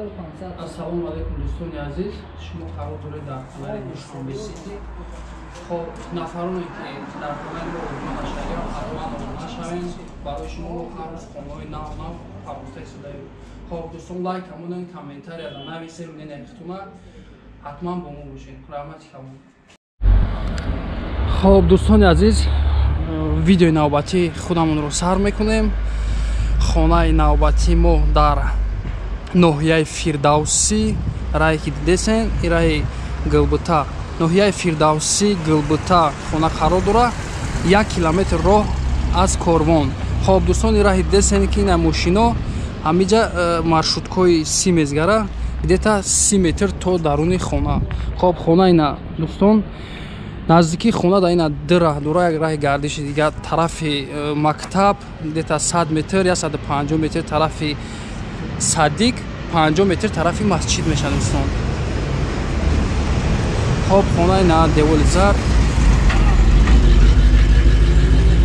Ассалому алайкум дӯстони азиз, шумо қарор доред дар канали Душанбе Сити. Хоб, нафароне ки дар канали мо обуна нашавед, ҳатман обуна шавед. Барои шумо ҳар рӯз хонаҳои нав нав парвоза истодаем. Хоб дӯстон, лайк ҳамонен, комментарияда нависед, ненахтуна, ҳатман бо мо бошед. Раҳмати калон. Хоб дӯстони азиз, видеои навбатӣ худамонро сар мекунем. Хонаи навбатии мо дар ноҳияи Фирдавсӣ, раҳе ки дидесен, ин раҳи Гулбута. Ноҳияи Фирдавсӣ, Гулбута хона қарор дорад, 1 километр роҳ аз Корвон. Хоб дӯстон, ин раҳи дидесен ки ина мошино ҳамиҷа маршруткои си мезгара, где-то 30 метр то даруни хона. Хоб хона ина дӯстон, наздикии хона да ина ду раҳ дора, як раҳи гардиши дигар тарафи мактаб, где-то 100 метр, 150 метр тарафи садик, 50 метр тарафи масҷид мешавад дӯстон. Хоб хона ина деволи зард,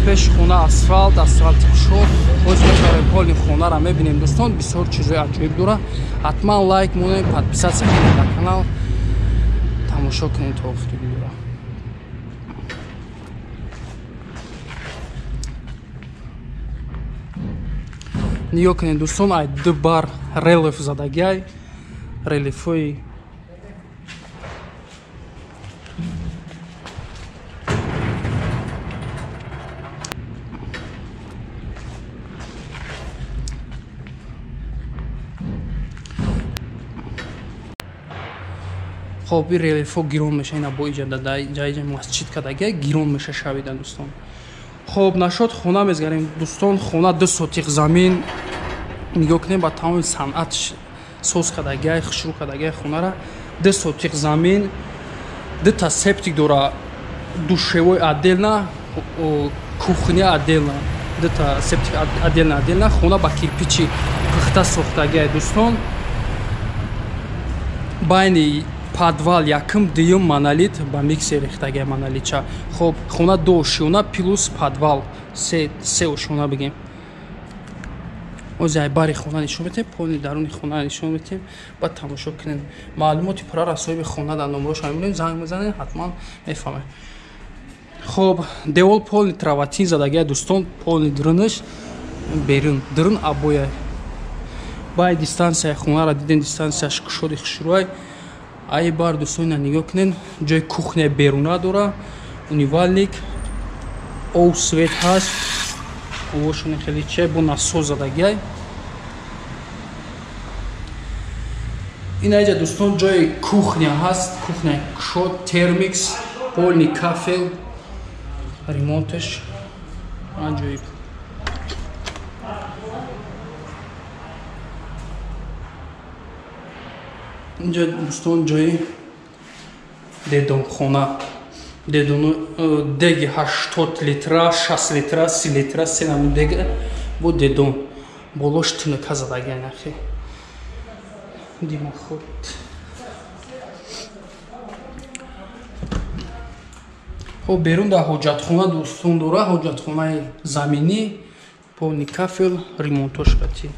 пеши хона асфалт, асфалти кушод. Боз мешавем ҳоли хонаро мебинем дӯстон, бисёр чизҳои аҷоиб дора. Ҳатман лайк монем, подписаться кунед дар канал, тамошо кунед то охири видеоро. Нигоҳ кунед дӯстон, ай ду бар релеф задагиай, релефҳои хоб, ин релефҳо гирон меша, ина бо иҷа ҷаиҷа масҷид кардагиай, гирон меша шавида дӯстон. Хоб нашод хона мезгарем дӯстон, хона 2 сотиқ замин. Нигоҳ кунем ба тамоми санъат соз кардагиай, хушрӯ кардагиай хонара. 2 сотиқ замин, 2 та септик дора, душевой отдельно, кухня отдельно, 2 та септик отдельно отдельно. Хона ба кирпичи пухта сохтагиай дӯстон. Байни подвал якум, дуюм монолит ба миксер рехтагиай монолитча. Хоб хона 2 ошёна плюс подвал, се ошёна бигем. Ози ай бари хона нишон метем, полни даруни хона нишон метем, баъд тамошо кунем. Маълумоти пурра соҳиби хона дар номерошон мебинем, занг мезанем, ҳатман мефаҳмем. Хоб девол полни траватин задагиай дӯстон, полни дурунаш берун, дурун абояй. Баъд дистанцияи хонаро дидем, дистанцияш кушоди хушрӯай. Ай бар дӯстон ина нигоҳ кунед, ҷои кухняи беруна дора, унивальник, ов свет ҳаст, овошони хеле чай бо насос задагиай. Ина иҷа дӯстон ҷои кухня ҳаст, кухняи кушод, термикс, полни кафел, ремонташ аҷоиб. Инҷа дӯстон ҷои дедонхона, дедону деги 80 литра, 60 литра, 30 литра, се намуд дег бо дедон. Болош тунука задагиай нахи. Димоход. Хоб берун дар ҳоҷатхона дӯстон дора, ҳоҷатхонаи заминӣ, полни кафел, ремонтош кати.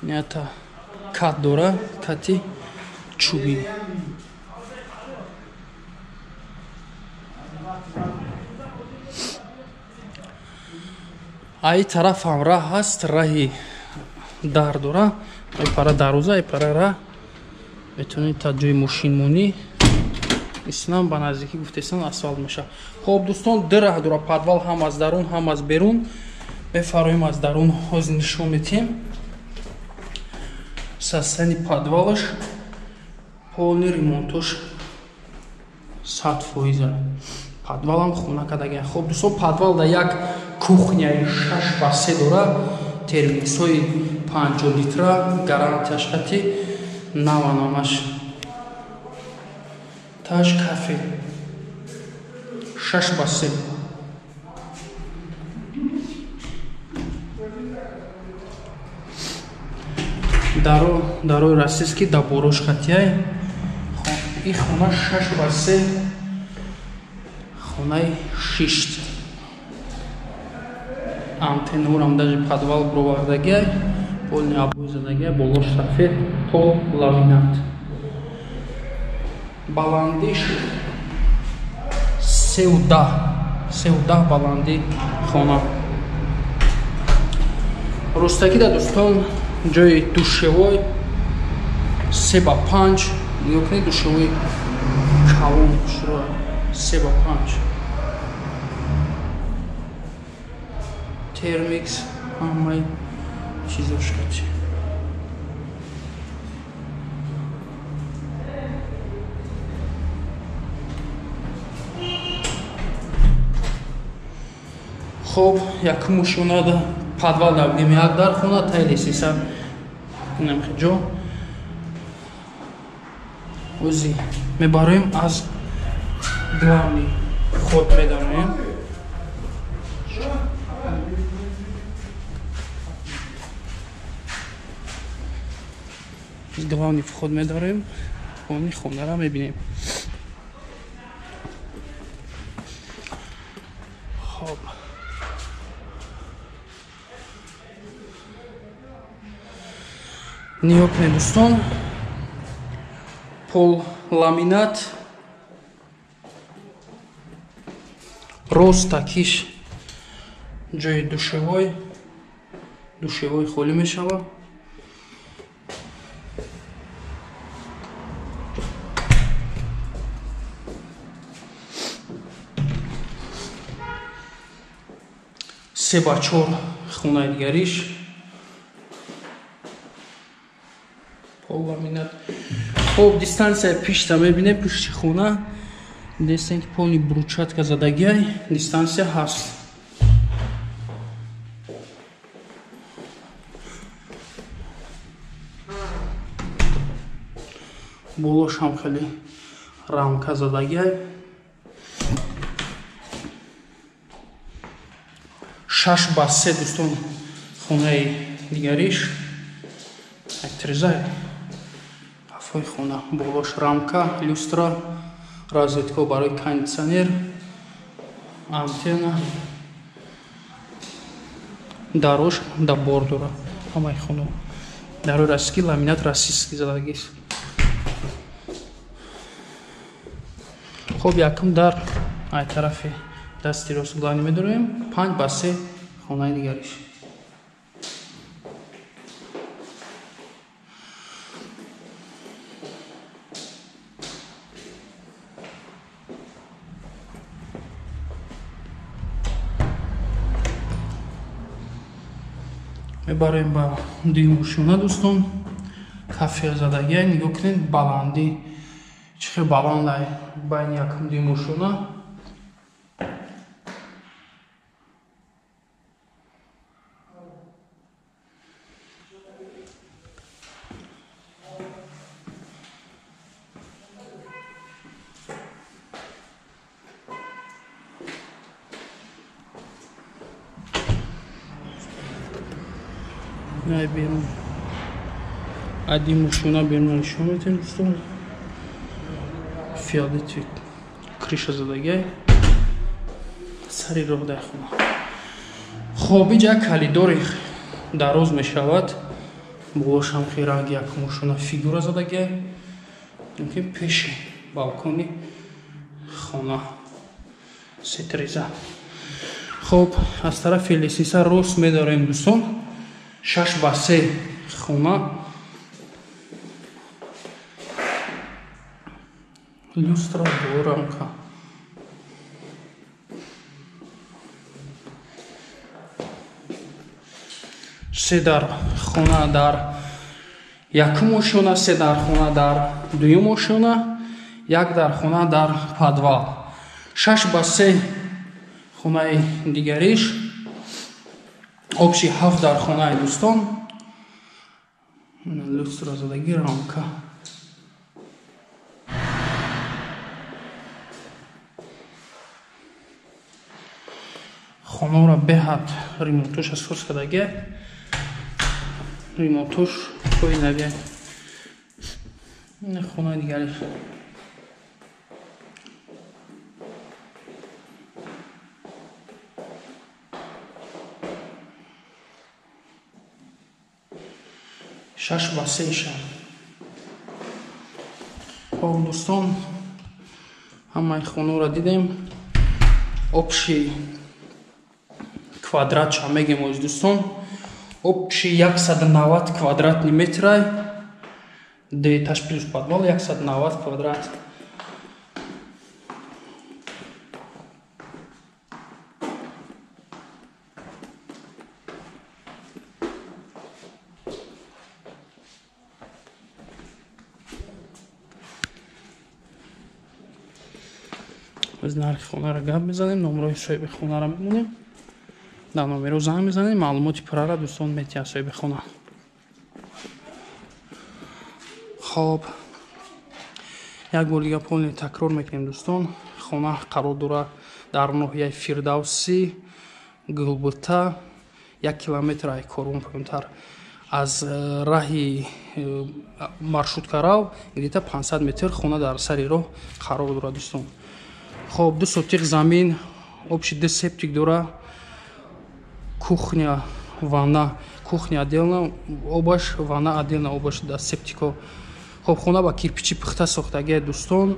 Ята кат дора, кати чӯбӣ. Ай тараф ҳам раҳ ҳаст, раҳи дар дора, ай пара дарвоза, ай пара раҳ. Метавонед та ҷои мошинмонӣ ислам ба наздикӣ гуфтесан асфалт мешавад. Хоб дӯстон, ду раҳ дора, подвал ҳам аз дарун, ҳам аз берун. Мефароем аз дарун, ҳозир нишон метиҳем. Састани подвалаш полни ремонтош 100%. Подвалам хона кардагиай. Хоб дӯстон, подвал да як кухняи 6 ба 3 дора, термиксҳои 50 литра, гарантияш хати наванамаш. Таш кафе 6 ба 3. Дарои российский даборош хатияй. Ин хона 6 ба 3, хонаи шишт. Антеннорам даже подвал бировардагиай. Полни обои задагия, болош сафед, пол ламинат. Баландиш 3,10 баланди хона. Ростакида дӯстон ҷои душевой 3 ба 5. Нигоҳ кунед, душевой калон хушро 3 ба 5. Термикс ҳамаи чизош качи. Хоб, якум ушонада подвал дабдем, як дар хона тай лесиса инам ҷо. Ози мебароем, аз главный вход медароем. Главный вход медорем, они хонара мебинем. Хоб, нигоҳ кунед дӯстон, пол ламинат, рост такиш ҷои душевой, душевой холӣ мешавад. 3 ба 4 хонаи дигариш, пол ламинат. Хоб, дистанция пишта мебинем, пишти хона дестен ки полный брусчатка задагиай, дистанция ҳаст. Болош ҳам хеле рамка задагиай. 6 ба 3 дӯстон хонаи дигариш, яктреза ҳафои хона, болош рамка, люстра, розетка барои кондитсионер, антенна, дарош да бор дора. Ҳамаи хона дарои российский, ламинат российский задагист. Хоб, якум дар ай тарафи дасти рост главный медорем, 5 ба 3 хонаи дигариш. Мебарем ба дуюм ушона дӯстон, кафе задагия. Нигоҳ кунед, баландӣ чӣ хел баландай байни якум дуюм ушона. Най берун ади мушона берун нишон медиҳем дӯстон. Фиолети крыша задагиай, сари роҳ дар хона. Хоб, иҷа коридори дароз мешавад, болошам хеле ранги якумушона фигура задагиай, мумкин пеши балкони хона сетреза. Хоб, аз тарафи лестница рост медорем дӯстон, 6 ба 3 хона, люстра, рамка. Се дар хона дар якум ошёна, се дар хона дар дуюм ошёна, як дар хона дар подвал. 6 ба 3 хонаи дигариш, общий ҳафт дар хонаи дӯстон, люстра задагӣ, рамка. Хонаро беҳад ремонтош аз фурс кардагия, ремонтош кои навия. Хонаи дигариш. 6 ба 3 ша. Хоб дӯстон, ҳамаи хонаро дидем. Общий квадрат ша мегем оз дӯстон. Общий 190 квадратный метрай. Ду этаж плюс подвал 190 квадрат. Аз нархи хонаро гап мезанем, номрои соҳиби хонаро мемонем. Дар номеро занг мезанем, маълумоти пурраро дӯстон метиҳад соҳиби хона. Хоб, як бор дига полный такрор мекунем дӯстон. Хона қарор дорад дар ноҳияи Фирдавсӣ, Гулбута, 1 километр ай корвон поёнтар. Аз раҳи маршруткарав где-то 500 метр хона дар сари роҳ қарор дорад дӯстон. Хоб, 2 сотиқ замин, общий 2 септик дора, кухня, ванна, кухня отдельно, обаш, ванна отдельно, обаш да септико. Хоб, хона ба кирпичи пухта сохтагиай дӯстон.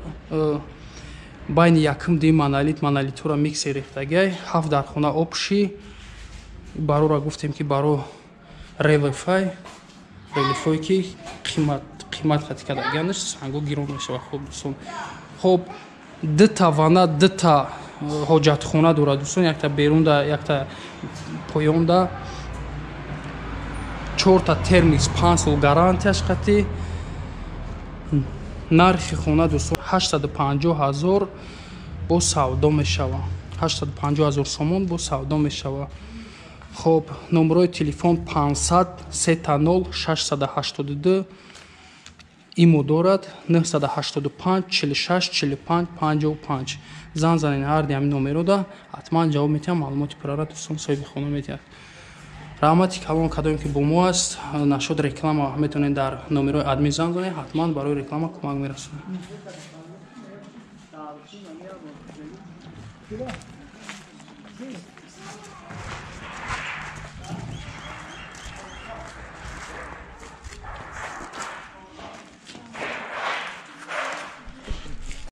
Байни якум дуюм монолит, монолитҳоро миксер рехтагиай. 7 дар хона общий. Барора гуфтем ки баро релефай, релефое ки қимат хати кардагианаш санго гирон мешавад. Хоб дӯстон. Хоб, 2 та ванна, 2 та ҳоҷатхона дорад дӯстон, якта берунда, якта поёнда. 4 та термикс, 5 сол гарантияш қатӣ. Нархи хона дӯстон 850 ҳазор бо савдо мешавад. 850 ҳазор сомон бо савдо мешавад. Хоб, номерои телефон 500 30 682 имо дорад 985 46 45 55. Занг занед ҳар ди ҳамин номерода, ҳатман ҷавоб метиҳам, маълумоти пуррара дӯстон соҳиби хона метиҳад. Раҳмати калон кадоме ки бо мо аст. Нашуд реклама метавонед дар номерои админ занг занед, ҳатман барои реклама кӯмак мерасонад.